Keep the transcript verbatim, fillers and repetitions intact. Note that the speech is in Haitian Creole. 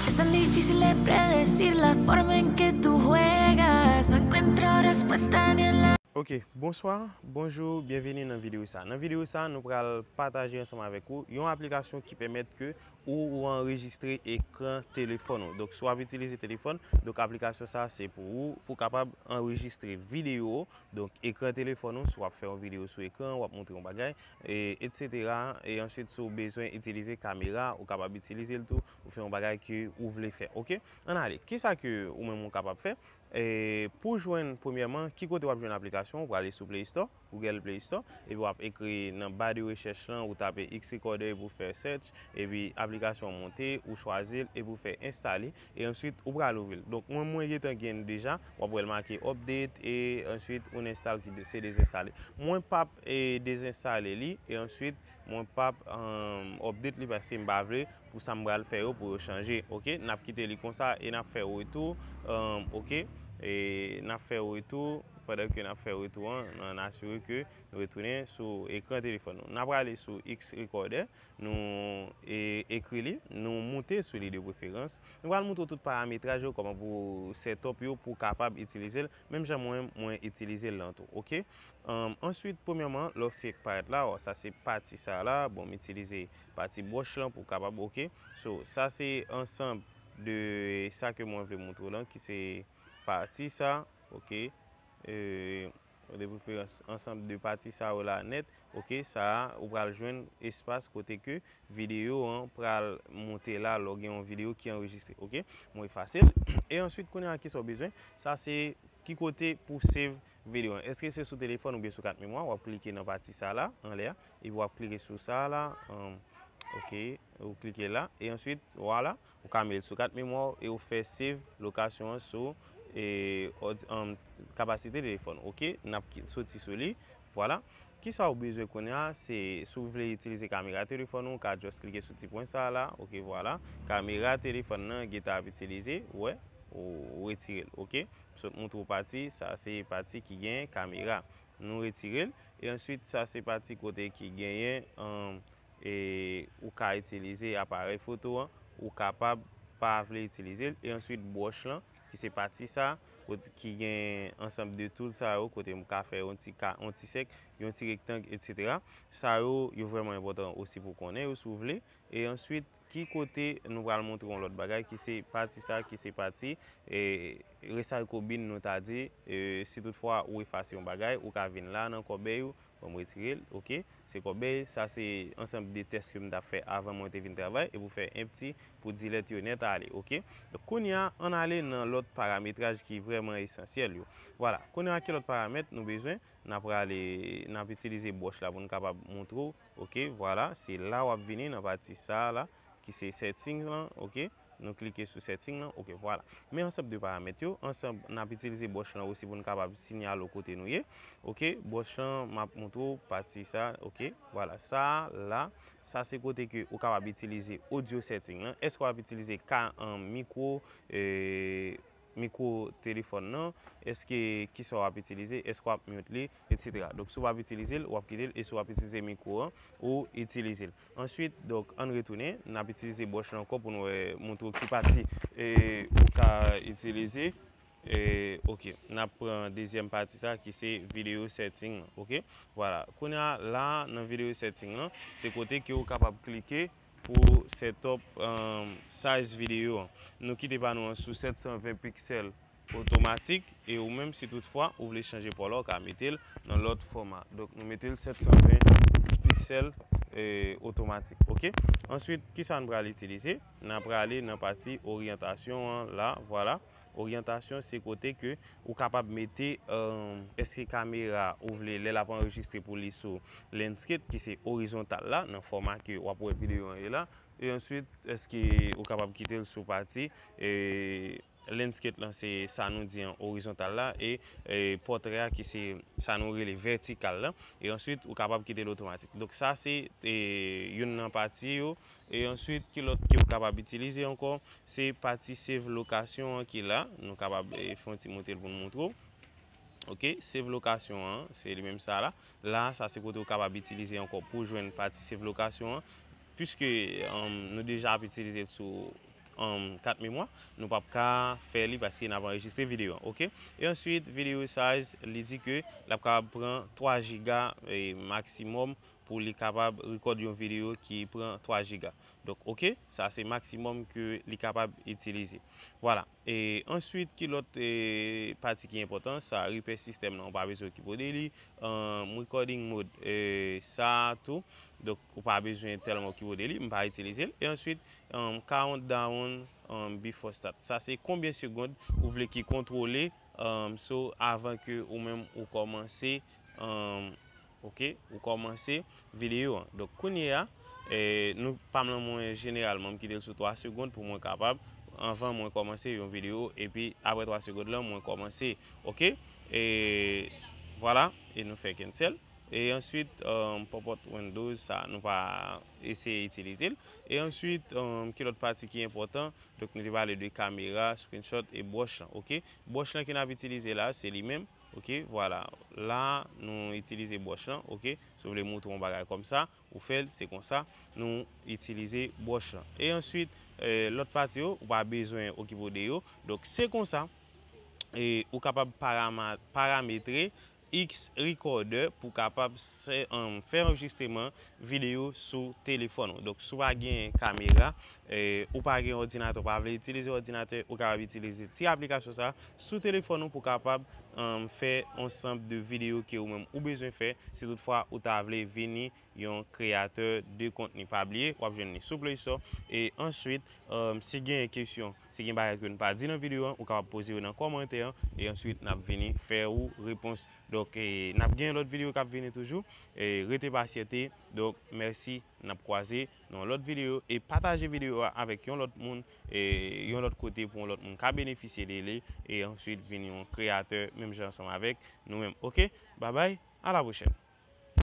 Es tan difícil de predecir la forma en que tú juegas. No encuentro respuesta ni en la Ok, bonswa, bonjou, byenveni nan videyo sa. Nan videyo sa, nou pral pataje ansanm avèk ou yon aplikasyon ki pèmèt ke ou, ou anrejistre ekran telefòn ou. Donk, si w ap itilize telefòn, donk aplikasyon sa se pou ou, pou w kapab anrejistre videyo, donk ekran telefòn ou, si w ap fè yon videyo sou ekran, w ap montre yon bagay, e, etsetera. E answit, si w bezwen itilize kamera, ou kapab itilize l tou, ou fè yon bagay ke ou vle fè, ok? Ann ale, kisa ke ou menm ou kapab fè? E, pou jwenn, premyèman, ki kote w ap jwenn aplikasyon? Ou prale sou Play Store, Google Play Store, epi w ap ekri nan ba de rechèch lan, ou tape X Recorder epi w fè search, epi aplikasyon an monte, ou chwazi l, epi w fè enstale, e answit, ou pral ouvri l. Donk, mwen, mwen gentan gen l deja, w ap wè l make update, e answit, ou install ki de- se dezenstale. Mwen p ap, e, dezenstale li, e answit, mwen p ap, um, update li paske m pa vle pou sa m pral fè yo pou yo chanje, ok? N ap kite li konsa e n ap fè retou, um, ok? E n ap fè retou, pandan ke n ap fè retou an, n, n asire ke nou retounen sou ekran telefòn nou. N ap prale sou X Recorder, nou, e, ekri li, nou moute sou li de preferans. Nou pral montre w tout parametraj yo, kòman pou set up yo, pou w kapab itilize l, menm jan mwen, mwen itilize l lan tou, ok? Um, answit, premyèman, lè w fenk parèt la, sa se pati sa la, bon, m itilize pati bwòch lan pou w kapab, ok? So, sa se ansanm de sa ke mwen vle montre w lan, ki se pati sa, ok? E, de preferans, ansanm de pati sa yo la nèt, ok? Sa a, ou pral jwenn espas kote ke videyo an pral monte la, lè w gen yon videyo ki anrejistre, ok? Mwen efase l. E answit, kounye a, kisa w bezwen? Sa se ki kote pou save videyo an. Èske se sou telefòn oubyen sou kat memwa? W ap klike nan pati sa la, anlè a, epi w ap klike sou sa la, um, ok, ou klike la, e answit, vwala, ou ka mete l sou kat memwa w e ou fè save lokasyon an sou, e, òd-, um, kapasite telefòn, ok? N ap ki- soti sou li, vwala. Kisa w bezwen kounye a? Se si w vle itilize kamera telefòn ou, ou ka just klike sou ti pwen sa la, ok, vwala. Kamera telefòn nan gentan ap itilize, ou wè, ou, ou retire l, ok? M sot montre w pati, sa se pati ki gen kamera. Nou retire l, e answit, sa se pati kote ki genyen, um, e ou ka itilize aparèy foto an, ou kapab pa vle itilize l, e answit bwòch lan, ki se pati sa, kot- ki gen ansanm de tool sa yo, kote m ka fè yon ti ka, yon ti sèk, yon ti rektang, etsetera. Sa yo, yo vrèman enpòtan osi pou w konnen yo, si w vle. E answit, ki kote nou pral montre yon lòt bagay, ki se pati sa, ki se pati, e, recycle bin, nou ta di, e, si toutfwa ou efase yon bagay, ou ka vin la nan kòbèy ou, bon, m retire l, ok? Se kòbèy, sa se ansanm de tès ke m t ap fè avan mwen te vin travay, epi w fè empty pou delete yo nèt ale, ok? Donk, kounye a, ann ale nan lòt parametraj ki vrèman esansyèl yo. Vwala, kounye a, ki lòt paramèt nou bezwen? N ap prale, n ap itilize bwòch la pou n kapab montre w, ok? Vwala, se la w ap vini nan pati sa la, ki se setting lan, ok? Nou klike sou setting lan, ok, vwala. Men ansanm de paramèt yo, ansanm, n ap itilize bwòch lan osi pou n kapab siyale w kote nou ye. Ok, bwòch lan, m ap montre w pati sa, ok, vwala. Sa la, sa se kote ke ou kapab itilize audio setting lan. Èske w ap itilize ka, an, mikwo, e, mikwo telefòn nan? Èske, kisa w ap itilize? Èske w ap mute li, etsetera. Donk, si w p ap itilize l, w ap kite l, e si w ap itilize mikwo an, ou itilize l. Answit, donk, ann retounen, n ap itilize bwòch lan ankò pou n wè, montre w ki pati, e, ou ka itilize. E, ok, n ap pran dezyèm pati sa ki se video setting lan, ok? Vwala. Kounye a, la, nan video setting lan, se kote ke ou kapab klike pou set up, um, size videyo an. Nou kite pa nou an sou sèt san ven piksèl otomatik, e ou menm, si toutfwa ou vle chanje pa w la, ou ka mete l nan lòt fòma. Donk, nou mete l sèt san ven piksèl, e, otomatik, ok? Answit, kisa n pral itilize? N a prale nan pati oryantasyon an la, vwala. Oryantasyon, se kote ke ou kapab mete, um, èske kamera ou vle, lè l ap anrejistre pou li sou landscape, ki se orizontal la, nan fòma ke w ap wè videyo an ye la, e answit, èske ou kapab kite l sou pati, e, landscape lan, se sa nou di an orizontal la, e, e, pòtrè a ki se sa nou rele vètikal la, e answit, ou kapab kite l otomatik. Donk, sa se, e, youn nan pati yo. E answit, ki lòt ke ou kapab itilize ankò? Se pati save lokasyon an ki la. Nou kapab, e, fè yon ti moute l pou n montre w. Ok, save lokasyon an, se li menm sa la. La, sa se kote ou kapab itilize ankò pou jwenn pati save lokasyon an. Piske, um, nou deja ap itilize l sou um, kat memwa, nou p ap ka fè li paske n ap anrejistre videyo an, oke? E answit, video size, li di ke l ap kapab pran twa jiga, e, maksimòm pou li kapab rekòd yon videyo ki pran twa jiga. Donk, oke, sa se maksimòm ke li kapab itilize. Vwala. E answit, ki lòt, e, pati ki enpòtan? Sa, repair system nan, ou pa bezwen okipe w de li. Um, recording mode, e, sa tou. Donk, ou pa bezwen tèlman okipe w de li, m pa itilize l. E answit, um, countdown, um, before start. Sa se konbyen segond ou vle ki kontwole, um, so avan ke ou menm ou kòmanse, um, oke, ou kòmanse videyo an. Donk, kounye a, e, nou, pa m lan mwen jeneralman, m kite l sou twa segond pou mwen kapab, anvan mwen kòmanse yon videyo, epi apre twa segond lan, mwen kòmanse, oke? E vwala, e nou fè cancel. E answit, um, pop-up windows, sa, nou pa eseye itilize l. E answit, um, ki lòt pati ki enpòtan? Donk, nou te pale de kamera, screenshot e brush lan, oke? Brush lan ke n ap itilize la, se li menm, oke? Vwala, la, nou itilize brush lan, oke? Si w vle montre yon bagay kòmsa, ou fè l, se konsa, nou itilize brush lan. E answit, e, lòt pati yo, ou pa bezwen okipe w de yo. Donk, se konsa, e, ou kapab parama-, parametre X Recorder pou kapab se, um, fè anrejistreman videyo sou telefòn ou. Donk, si w pa gen kamera, e, ou pa gen òdinatè, ou pa vle itilize òdinatè, ou kapab itilize ti aplikasyon sa sou telefòn ou pou kapab, um, fè ansanm de videyo ke ou menm ou bezwen fè, si toutfwa ou ta vle vini yon kreyatè de kontni. Pa bliye, w ap jwenn li sou Play Store. E answit, um, si gen kesyon, si gen bagay ke n pa di nan videyo an, ou kapab poze yo nan kòmantè an, e answit n ap vini fè ou repons. Donk, e, n ap gen lòt videyo k ap vini toujou. E, rete pasyante. Donk, mèsi, n ap kwaze nan lòt videyo. E pataje videyo a avèk yon lòt moun, e, yon lòt kote pou yon lòt moun ka benefisye de li, e answit vin yon kreyatè, menm jan ansanm avèk nou menm. Oke? Babay, a la pwochèn.